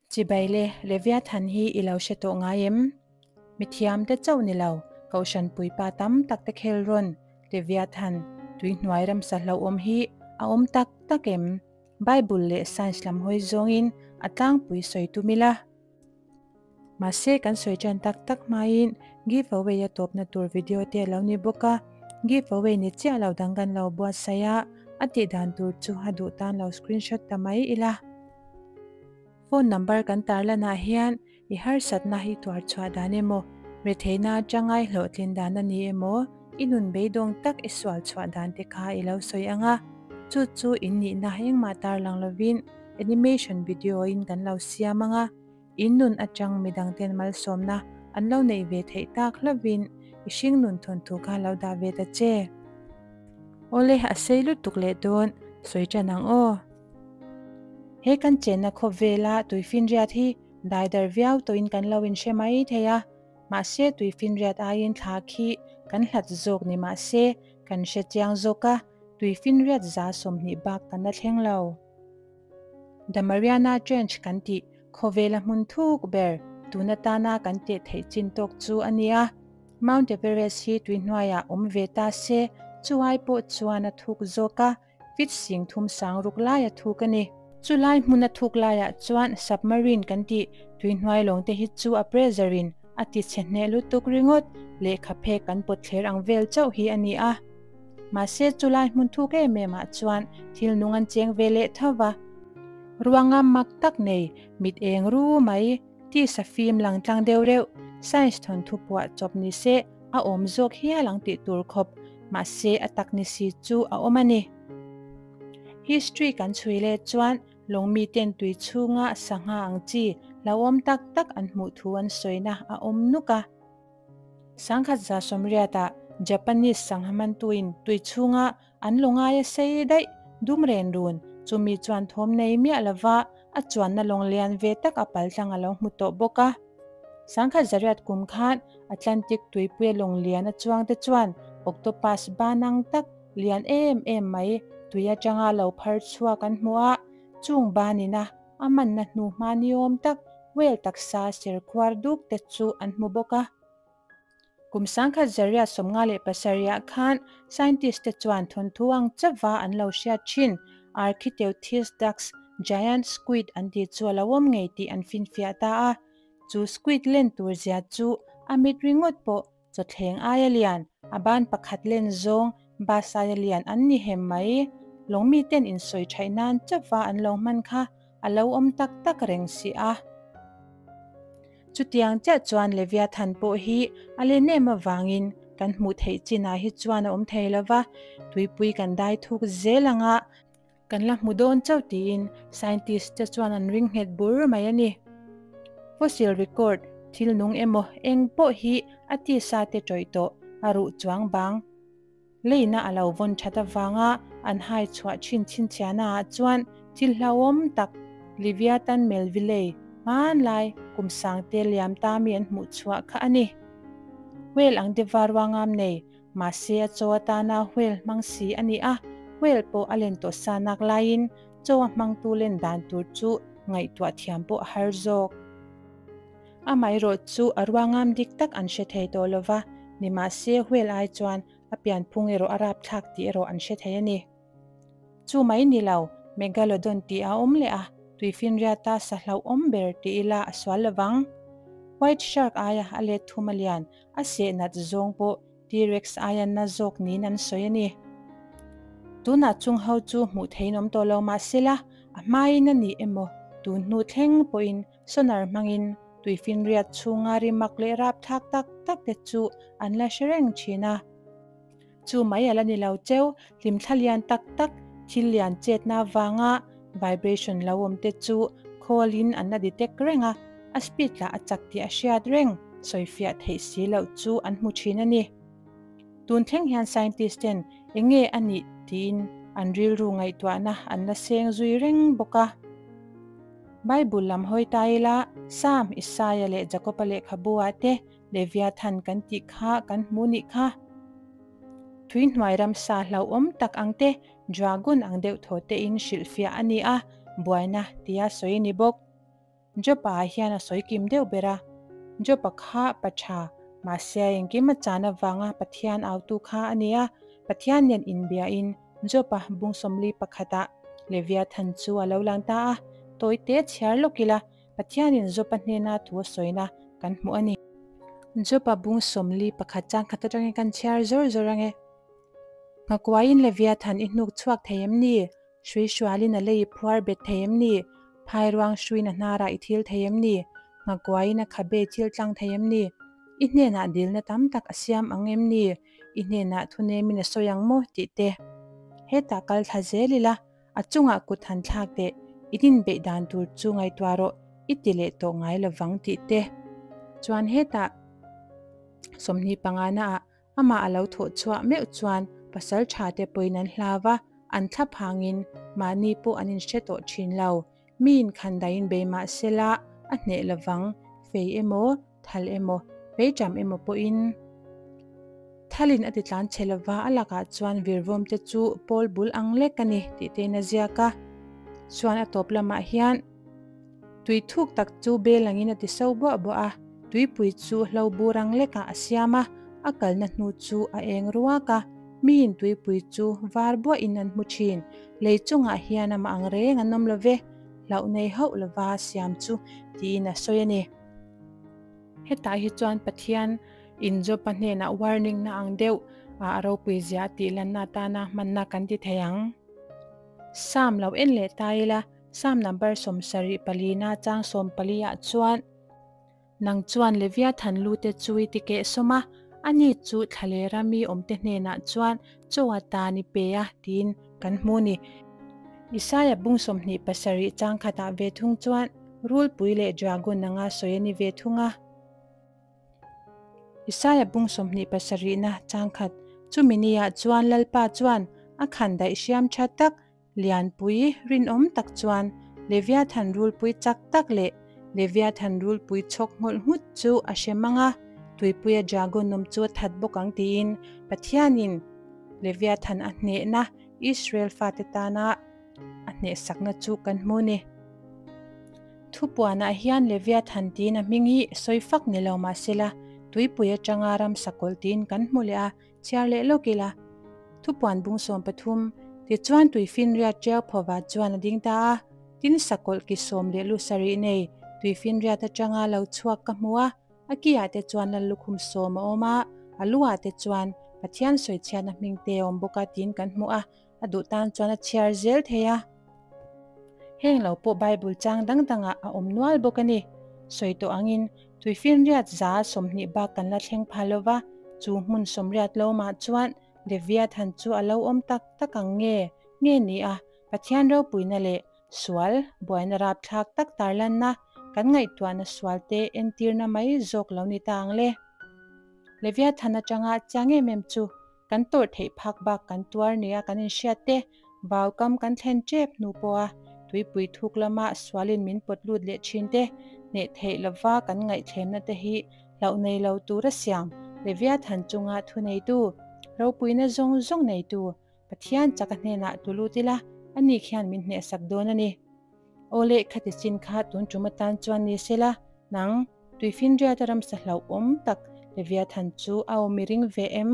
Chibai le, Leviathan hi i lo hre tawh ngai em? Mithiam te chauh ni lo, Kohhran puipa tam tak te khel rawn, Leviathan, tui hnuai ramsa hlauhawm hi a awm tak tak em? Bible leh science lam hawi zawngin a tlangpui sawi tum ila. Mahse kan sawi tan tak tak hmain give away a tawpna tur video te a lo ni bawk a, give away ni chiah lo dang kan lo buatsaih a, a tih dan tur chu a duh tan lo screenshot ta mai ila. Phone number kan tarlanah hian i harsatna i tuar chhuah dan emaw, retheihna atanga i hlawhtlin dan a ni emaw, i nun beidawng tak i sual chhuah dan te kha i lo sawi ang a, chu chu in nihna engmah tarlang lovin animation video in kan lo siam ang a, in nun atang midangten malsawmna an lo neih ve theih tak hlovin i hringnun thawnthu kha lo dah ve ta che. Awle, a sei lutuk leh dawn, sawi tan ang aw. He kan chenna khawvela tuifinriat hi daidar viau tawhin kan lo inhre mai thei a, mahse tuifinriat aiin thla khi kan hlat zawk ni mahse kan hre chiang zawk a, tuifinriat 20% bak kan la thleng lo. The Mariana Trench kan tih khawvela hmun thuk ber tun atana kan teh theih chin tawk chu a nia. Mount Everest hi tui hnuaiah awm ve ta se chu ai pawh chuan a thuk zawk a, Fit sing thum sang ruk lai a thuk a ni. Chu lai hmun a thuk laiah chuan submarine kan tih tui hnuai lawng te hi chu a pressure in a ti chhe hneh lutuk ringawt lehkha phek kan pawt thler ang vel chauh hi a ni a. Mahse chu lai hmun thuk em em ah chuan thil nung an cheng ve leh tho va. Ruanga mak tak nei mit eng ru mai tisa fim lang tlang deuh reuh science thawnthu puah chawp ni se a awm zawk hial ang tih tur khawp, mahse a tak ni si chu a awm a ni. History kan chhui leh chuan lawngmi ten tui chhunga sangha ang chi hlauhawm tak tak an hmuh thu an sawina a awm nuk a. 1180ah Japanese sangha mantuin tui chhunga an lawngaia sei daih dum ren run chumi chuan thawm nei miah lova a chuanna lawng lian ve tak a paltlang a lo hmu tawh bawk a. 1100 kum khan Atlantic tuipuia lawng lian a chuang te chuan octopus banang tak lian em em mai tui atanga lo phar chhuak an hmu a, chung banina a manna hnu hma niawm tak whale taksa ser khuar duk te chu an hmu bawk a. Kum 1157ah khan scientist te chuan thawnthu ang chauha an lo hriat thin Architeuthis dux, giant squid an tih chu a lo awm ngei tih an finfiah ta a. Chu squid len tur zia chu a mit ringawt pawh chawthleng aia lian, a ban pakhat len zawng bus aia lian an ni hem mai. Lawngmi ten insawi thaih nan chauha an lo hman kha a lo awm tak tak reng si a. Chutiang chiah chuan Leviathan pawh hi a len em avangin kan hmuh theih chinah hi chuan a awm thei lo va, tuipui kan dai thuk zel ang a, kan la hmu dawn chauh tiin scientist te chuan an ring nghet bur mai a ni. Fossil record, thil nung emaw eng pawh hi a tisa te tawih tawh a ruh chuang bang. Leina a lo vawn that avanga an hai chhuah thin chhinchhiahna ah chuan thil hlauhawm tak Leviathan Melvillei hmanlai kum sangte liam ta mi an hmuh chhuah kha a ni. Whale ang deuha ruangam nei, mahse a chaw atana whale hmang si a ni a, whale pawh a len tawh sa nak laiin chaw a hmangtu len dan tur chu ngaihtuah thiam pawh a har zawk. Amaherawhchu a ruangam dik tak an hre thei tawh lova, nimahse whale ai chuan a pianphung erawh a rapthlak tih erawh an hre thei a ni. Chu mai ni lo, Megalodon tih a awm leh a, tuifinriata sa hlauhawm ber ti ila a sual lovang. White shark aia a let thum a lian, a seh nat zawng pawh T-rex aia na zawk niin an sawi a ni. Tunah chung ho chu hmuh theiin awm tawh lo mahsela, a hmain a ni emaw, tun hnu thleng pawhin Sonar hmangin tuifinriat chhunga rimak leh rapthlak tak tak te chu an la hre reng thin a. Chu mai a la ni lo cheu, hlimthla lian tak tak, thil lian chetna avanga vibration lo awm te chu khawlin an la detect reng a, a speed lah a chak tih a hriat reng, sawifiah theih si loh chu an hmu thin a ni. Tun thleng hian scientist ten eng nge a nih tiin an rilru ngaihtuahna an la seng zui reng bawk a. Bible lam hawi ta ila, Sam, Isaia leh Jakoba lehkhabu ah te Leviathan kan tih kha kan hmu nih kha. Thui hnuai ramsa hlauhawm tak ang te, dragon ang deuh thaw te in hrilhfiah a ni a, buaina tia sawi a ni bawk. Job-a ah hian a sawi kim deuh ber a. Job-a kha pa tha, mahse a engkim a chan avanga Pathian autu kha a ni a, Pathian nen inbiain Job-a bung sawmli pakhatah Leviathan chu a lo lang ta a, tawite chhiar lawk ila Pathianin Job-a hnena thu a sawina kan hmuh a ni. Job-a bung 41 changkhat atangin kan chhiar zawr zawr ange. Nghakuaiin Leviathan i hnuk chhuak thei em ni? Hrui hrualin a lei i phuar bet thei em ni? Phairuang hruin a hnarah i thil thei em ni? Nghakuaiin a khabe i thil tlang thei em ni? I hnenah dilna tam tak a siam ang em ni? I hnenah thunemin a sawi ang maw? tih te. Hetah kal thla zel ila, a chungah kut han thlak teh, i dinbeih dan tur chu ngaihtuah rawh, i ti leh tawh ngai lovang tih te. Chuan hetah 25 naah Amah a lo thawh chhuah meuh chuan pasal tha te pawhin an hlau a, an thla phangin mahni pawh an inhre tawh thin lo. Miin khandaiin bei mah sela a hneh lovang, fei emaw, thal emaw, feiṭam emaw pawhin thalin a ti tlan che lova, a lakah chuan virvawm te chu pawl bul ang lek a ni tih tein a ziak a. Chuan a tawp lamah hian. Tui thuk tak chu bel angin a ti so buah buah a, tuipui chu hlo bur ang lekah a siam a, a kalna hnu chu a eng ruak a, miin tuipui chu var buahin an hmu thin. Lei chungah hian amah ang reng an awm lo ve, hlauh nei hauh lova siam chu tiin a sawi a ni. Hetah hi chuan Pathian in Job-a hnenah warning na ang deuh a ropui zia a tih lanna atana hmanna kan ti thei ang. Psalm lo en leh ta ila. Psalm number 74 na chang 14 ah chuan, Nang chuan Leviathan lu te chu i ti keh sawm a, ani chu thlalera mi awmte hnenah chuan chaw atan i pe a, tiin kan hmu ni. Isaia bung 27 chang khatah ve thung chuan rulpui leh dragon anga sawi a ni ve thung a. Isaia bung 27 na chang khat, Chumi niah chuan Lalpa chuan a khandaih hriam tha tak Lianpui rinawm tak chuan Leviathan rulpui chak tak leh Leviathan rulpui chhawk nghawlh nghut chu a hre mang a, tuipuia dragon awm chu a that bawk ang tiin Pathianin Leviathan a hnehna Israel fate tana a hnehsakna chu kan hmu ni. Thupuanah hian Leviathan tiin a hming hi sawi fak ni lo mahsela tuipui atanga ramsa kawlh tiin kan hmu leh a, Chhiar leh lawk ila, thupuan bung 13, Tichuan tuifinriat ṭiau phawva chuan a ding ta a, tin sakawlh ki sawm leh lu sarih nei tuifinriat aṭanga lo chhuak ka hmu a, a kiah te chuan lal lukhum sawm a awm a, a luah te chuan Pathian sawichhiatna hming te a awm bawk a tiin kan hmu a, a duh tan chuan a chhiar zel thei a. Heng lo pawh Bible chang dang dangah a awm nual bawk a ni. Sawi tawh angin, tuifinriat 120 bak kan la thleng pha lo va, chu hmun sawmriat lawmah chuan Leviathan chu a lo awm tak tak ang nge nge ni a, Pathian ropuina leh sual buaina rapthlak tak tarlanna kan ngaihtuahna sualte entirna mai zawk lo ni ta ang le. Leviathan atanga chiang em em chu kan tawrh theih phak bak kan tuar nia kan inhriat te, Vaukam kan thlen tep hnu pawha tuipui thuk lama sualin min pawt lut leh thin te, hneh theih lova kan ngaihthlemna te hi hlauh nei lo tura siam Leviathan chunga thuneitu, ropuina zawng zawng neitu Pathian chaka hnenah tu lut ila, ani khian min hnehsak dawn a ni. Aw leh khati chin kha tun tum atan chuan ni sela, nang, tuifinriata ramsa hlauhawm tak Leviathan chu a awm i ring ve em?